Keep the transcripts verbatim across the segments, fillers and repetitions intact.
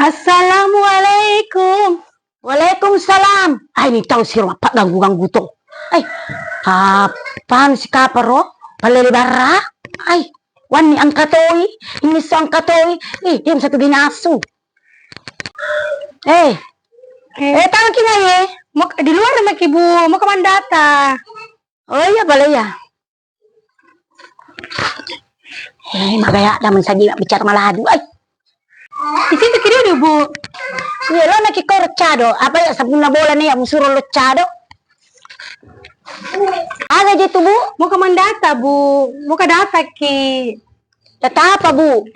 Assalamualaikum. Waalaikumsalam. Ai, ni tau siro mappagganggu-ganggu to. Ai, ah, paham si kaparo? Palele barra. Ai, wanni angkatoi. Ini so angkatoi. Ih, dia satu binasu. Eh, eh, tau ki ngai, eh? Mau di luar maki, Bu. Mau kemana data? Oh iya, boleh ya. Eh, magaya da mensaji bicara maladu. Ai. Di situ kiri deh, Bu. Iya, lo naki koro cado. Apa ya, sabunna bola nih ya, musuro lo cado. Aga je tu, Bu? Mau ke mandata, Bu? Mau ke data ki? Data apa, Bu?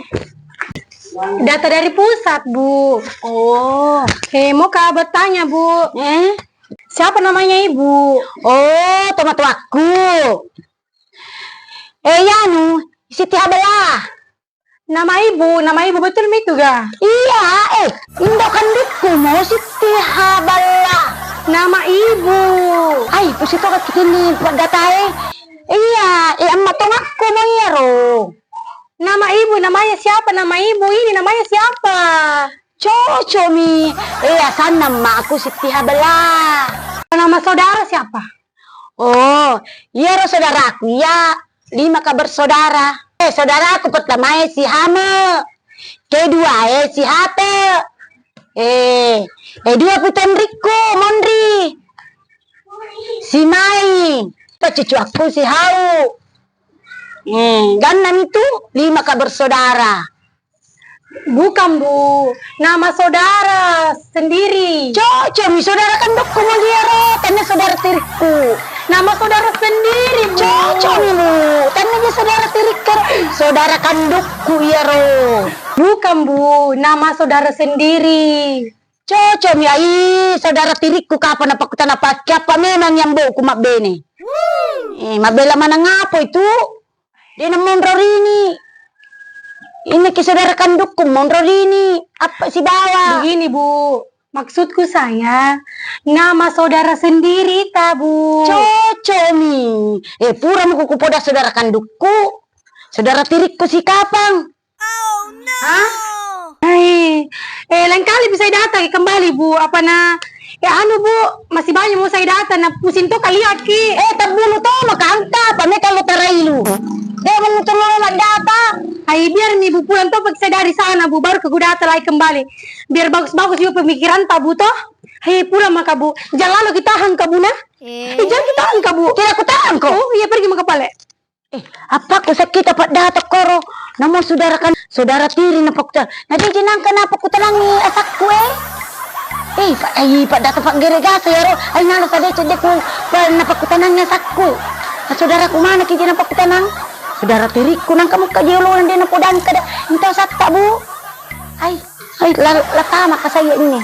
Data dari pusat, Bu. Oh. Eh, mau ke bertanya, Bu? Eh? Siapa namanya Ibu? Oh, tomatoakku. Eh, yanu, Siti Habelah. Nama ibu, nama ibu betul mi tu ga? Iya, eh, indo kandukku mo Siti Habelah. Nama ibu. Ai, pusito ka kitini data e. Iya, eh, amma tongakku mo iyaro. Nama ibu, namanya siapa? Nama ibu ini namanya siapa? Coco mi. Eh, asanna makku Siti Habelah. Nama saudara siapa? Oh, iyaro saudaraku iya lima ka bersaudara. Eh, saudaraku pertamae si Hame, keduae si Hate, eh, eh, dua putenrikku Monri, si Mai, cucuakku si Hau. Hmm, ganna mi tu lima ka bersaudara. Bukan, Bu. Nama saudara sendiri. Cocok mi saudara kandukku mo iyaro, tanna saudara tirikku. Nama saudara sendiri, Bu. Cocok mi, Bu. Tanna je saudara tirikku, saudara kandukku iyaro. Bukan, Bu. Nama saudara sendiri. Cocok mi, ai, saudara tirikku kapang napakkutana pakkiappa memang yang bau ku mabbene. Eh, mabbela maneng apa itu? De' namonro rini. Inaki saudara kandukku monro rini. Apa sibawa? Begini, Bu. Maksudku saya, nama saudara sendiri ta, Bu. Cocok mi. Eh, pura muku kupoda saudara kandukku. Saudara tirikku si kapang. Hah? Hai. Eh, lain kali bisa data kembali, Bu. Apa na, ya anu, Bu, masih banyak mau saya data, na pusing to kaliaki. Eh, tabbulu to maka angka, apa me kalau tarailu. Dia mengutung lo data. Hai, biar mi, Bu, pulang to pakai saya dari sana, Bu, baru ke data lagi kembali. Biar bagus-bagus juga pemikiran ta, Bu, toh. Hai, pulang maka, Bu. Jangan lalu kita hangka, Bu, nah. Eh, jangan kita hangka, Bu. Tidak aku tahan kok. Oh, iya, pergi maka pale. Eh, apakku sakkita paddata koro, namo saudara kan, saudara tiri napakuta-, na deje nangka napakutanangi asakku, eh. Eh, pa-, ai, paddata paggere gasa yaro, ai nalo sadeceng deku pa-, napakutanangi asakku. Na saudaraku manaki je napakutanang? Saudara tirikku nangka mukka je olona de napodangka da, engka satta, Bu. Ai, ai, la, la tama ka saya ini.